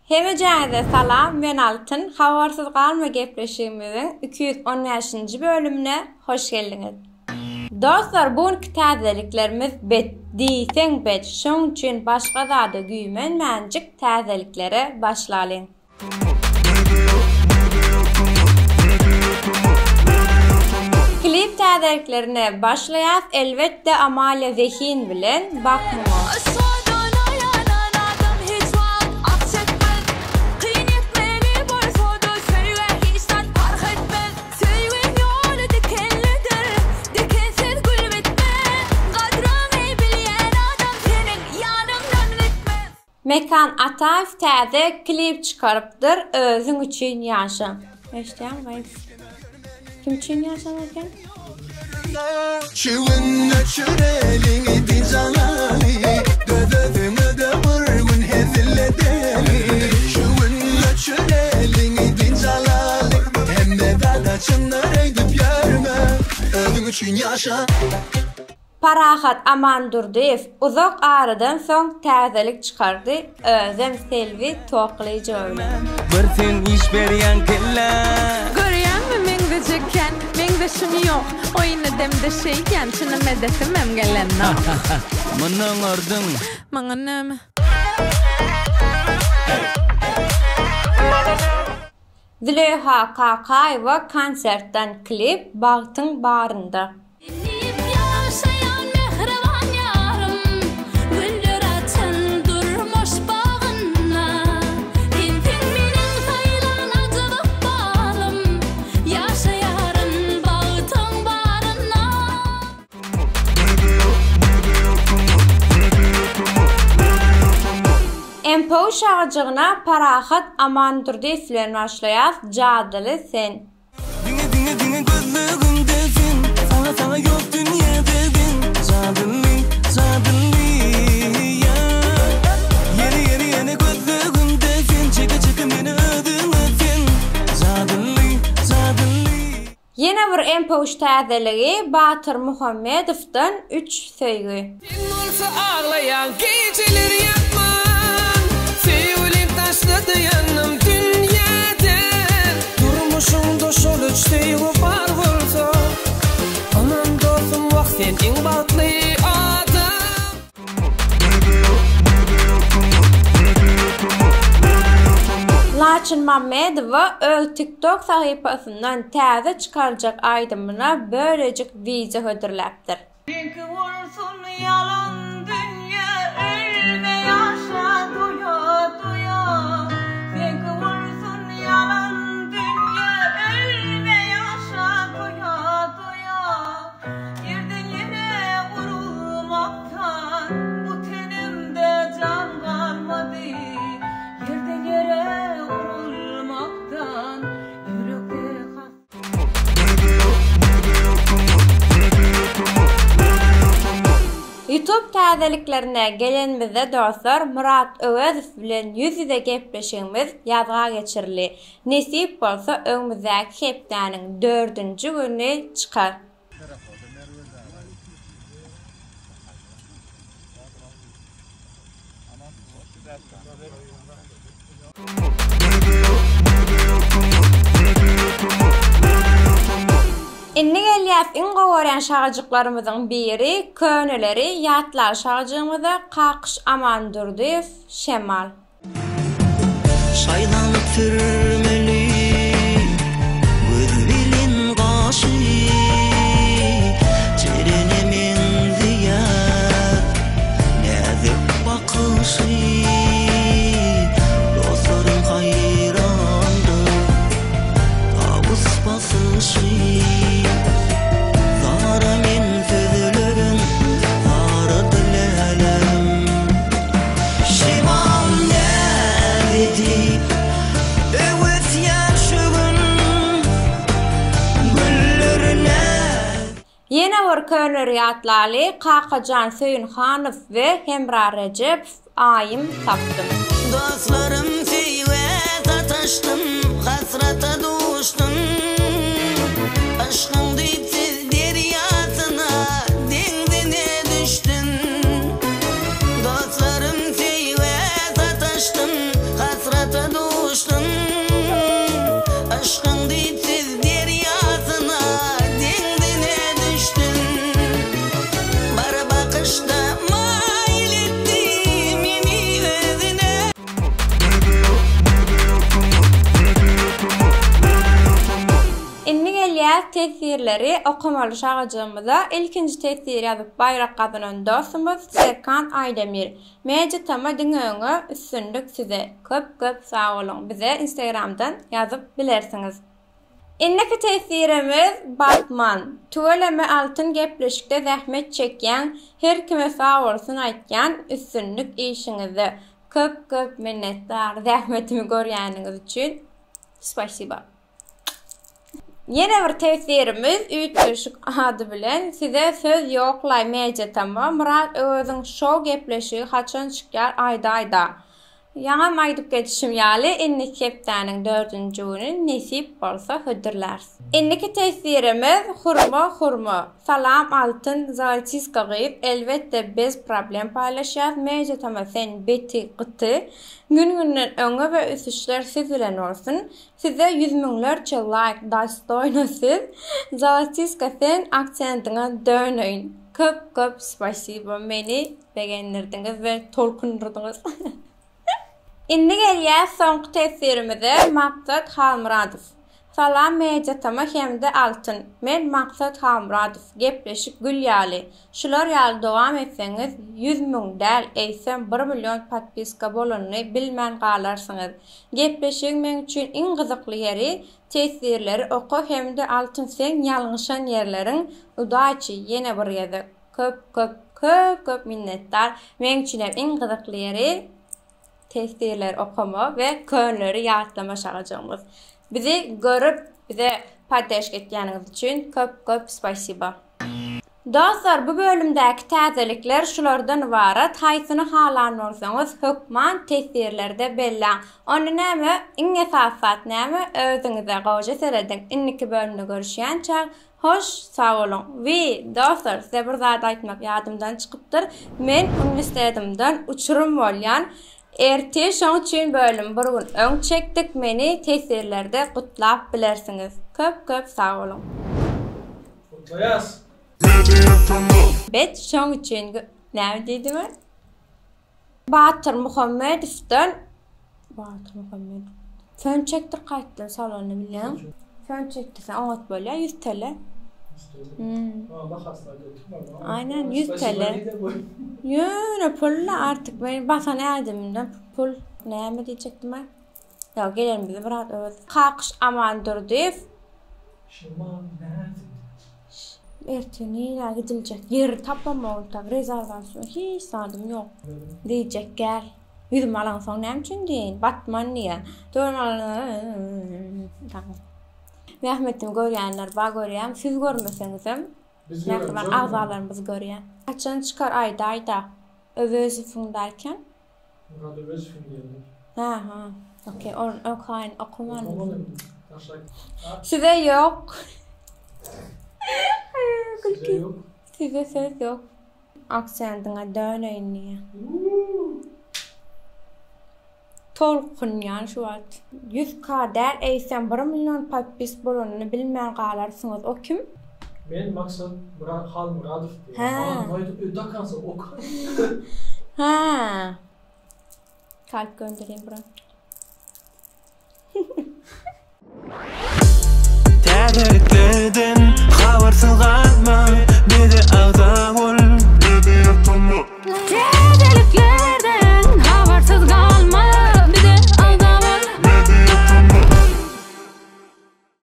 Hemejäňize salam men Altyn habarsyz galma gepleşigimiziň 215-nji bölümine hoş geldiňiz. Dostlar bu günki täzeliklerimiz bet diýseň bet şoň üçin başga zada güýmenmänjik täzeliklere başlalyň. Klip täzeliklerine başlaýas elbetde Amalia Zehin bilen bak muňa. Yşga dolaýanan adam hiç wagt ah çekmez. Kyn ýetmeli bolsa-da söýgä hiç zat parh etmez. Söýgiň ýoly dikenlidir, dikensiz gül bitmez. Gadryňy bilýän adam seniň ýanyňdan gitmez. Mekan Ataýew täze klip çykarypdyr Özüň üçin ýaşa. Eşidýäňmi gyz? Kim üçin ýaşaň eken? Şu gün öçüreliň dynç alaly Öz-özüňe-de bir gün hezil edeli Şu gün öçüreliň dynç alaly Hemme zada çynlar öýdüp ýörme Özüň üçin ýaşa. Parahat Amandurdyýew uzak aradan soň täzelik çykardy, özem Selbi Toklyjowa bilen. Bir sen iş berýäň kellä. Görýäňmi meňzejek kän, meňzeşim ýok, Oýun edemde şeýdýän, çynym edesimem gelenok. Muny oňardyň. Maňa näme? Züleýha Kakaýewa konsertden klip Bagtyň barynda. Diýip ýaşaýan mähriban ýarym, Güller açan durmuş bagynda. Sensiň meniň saýlan ajap ykbalym, Ýaşaýaryn bagtyň barynda. MPU şagajygyna Parahat Amandurdyýew bilen başlaýas Jadyly sen. Diňe diňe diňe gözlegimde sen Saňa saňa ýok dünýede deň Jadyly jadyly ýar Ýene ýene ýene gözlegimde sen Çeke çeke meni özüňe sen Jadyly jadyly. Ýene bir MPU täzeligi Batyr Muhammedowdan Üç söýgi. Sen bolsa aglaýaň gijeler ýatman Söýgülim taşlady ýanym dünýäden Durmuşyňda şol üç söýgi bar bolsa Ynan dostum wah sen iň bagtly adam. Laçyn Mammedowa öz TikTok sahypasyndan täze çykarjak aýdymyna bölejik wideo hödürläpdir. Seňki bolsun ýalan dünýe ölme ýaşa doýa doýa Seňki bolsun ýalan dünýe ölme ýaşa doýa doýa Ýerden ýere urulmakdan bu tenimde jan galmady Ýerden ýere urulmakdan ýürekde has Youtube täzeliklerine gelenimizde dostlar Myrat Öwezow bilen ýüz-ýüze gepleşigimiz ýazga geçirildi. Nesip bolsa öňümizdäki hepdäniň dördünji güni çykar. Indi gelýäs iň gowy görýän şagajyklarymyzyň biri köneleri ýatlar şagajygymyza Kakyş Amandurdyýew Şemal. Şaýlanyp sürmeli göz bilen gaşy Jerene meňzeýär näzik bakyşy Dostlarym haýrandyr tawus basyşy Zara men sözlerin zarydy lälerim Şemal näzidi öwüsýär şu gün Güller näz. Ýene bir köneleri ýatlaly, Kakajan Söýünhanow we Hemra Rejepow Aýym tapdym. Dostlarym söýgä sataşdym, hasrata duşdum. Yşkyň düýpsüz derýasyna, deňzine düşdüm. Dostlarym söýgä sataşdym, hasrata. Gelýäs teswirleri okamaly şagajygymyza. Ilkinji teswir ýazyp baýrak gazanan dostumyz Serkan Aýdemir. Media Tama diňe öňe üstünlik size. Köp köp sag boluň bize instagramdan ýazyp bilersiňiz. Indiki teswirimiz Batman. Tüweleme Altyn gepleşikde zähmet çekýäň her kime sag bolsun aýtýan üstünlik işiňizde. Köp köp minnetdar zähmetimi görýäniňiz üçin. Spasiba. Ýene bir teswirimiz üýtgeşik ady bilen size söz ýoklaý Media Tama Myrat Öweziň şou gepleşigi haçan çykýar aýdaýda. Ýaňam aýdyp geçişim ýaly indiki hepdäniň dördünji güni nesip bolsa hödürläris. Indiki teswirimiz Hurma Hurma Salam Altyn Zaltiska gyz elbetde bez problem paýlaşýas Media Tama sen beti gyty gün günden öňe we ösüşler siz bilen bolsun Size ýüz müňlerçe laýk dastoýno siz Zalatiska sen aksentiňe döneýin köp köp spasibo meni begendirdiňiz we tolkundyrdyňyz. Indi gelýäs soňky teswirimize Maksat Halmyradow Salam Mediatama hemde Altyn men Maksat Halmyradow gepleşik gül ýaly Şular ýaly dowam etseňiz 100 müň däl eýsem bir milýon podpiska bolanyny bilmän galarsyňyz. Gepleşigiň meň üçin iň gyzykly ýeri teswirleri oka hemde Altyn seň ýalňyşan ýerleriň udaçi ýene bir gezek köp köp köp köp minnetdar meň üçinem iň gyzykly ýeri teswirleri okama we könleri ýatlama şagajygymyz bizi görüp bize poddeşka etýäniňiz üçin köp köp spasiba. Dostlar bu bölümdäki täzelikler şulardan ybarat haýsyny halan bolsaňyz hökman teswirlerde belläň. Onda näme iň esasy zat näme özüňize gowja serediň indiki bölümde görüşýänçäk hoş sag boluň we dostlar size bir zat aýtmak ýadymdan çykypdyr men uniwersitetimden uçurym bolýan ertir şoň üçin bölüm bir gün öň çekdik meni teswirlerde gutlap bilersiňiz köp köp sag boluň. Gutlaýas. Bet şoň üçin näme diýdim men? Batyr Muhammedowdan Batyr Muhammedow. Fön çekdir gaýtdyn salony bilýäň. Fön çekdirseň oňat bolýar 100 TL. Hmm. Aynen 100 TL. Ýöne pul artyk men basan ädimimden pul näme diýjekdim ben? Ýa gelenimizi biraz öz. Kakyş Amandurdyýew. Şemal näzik. Ertir nirä gidiljek ýeri tapamok tak rezerwasiýa hiç zadym ýok. Diýjek gel. Ýüzümi alansoň näme üçin diýeýin? Batman diýýä. Zähmetimi görýänler bar görýän. Siz görmeseňizem mähriban agzalarymyz görýär. Haçan çykar aýdaýda. Öwezowyň daýken. Murat Öwezowyň diýenler. Ha ha. Okey, ol okaýyn, okaman. Okamadym. Taşlak. Size ýok. Size ýok. Size söz ýok. Aksendiňe döneýin diýýär. Tolkunýan şu wagt. 100 k däl eýsem 1 million podpis bolanyny bilmän galarsyňyz. O kim? Men Maksat Murat Halmyradow diýýär. Hä. Aýdyp do konca oka. Hä. Kalp göndereyim bura.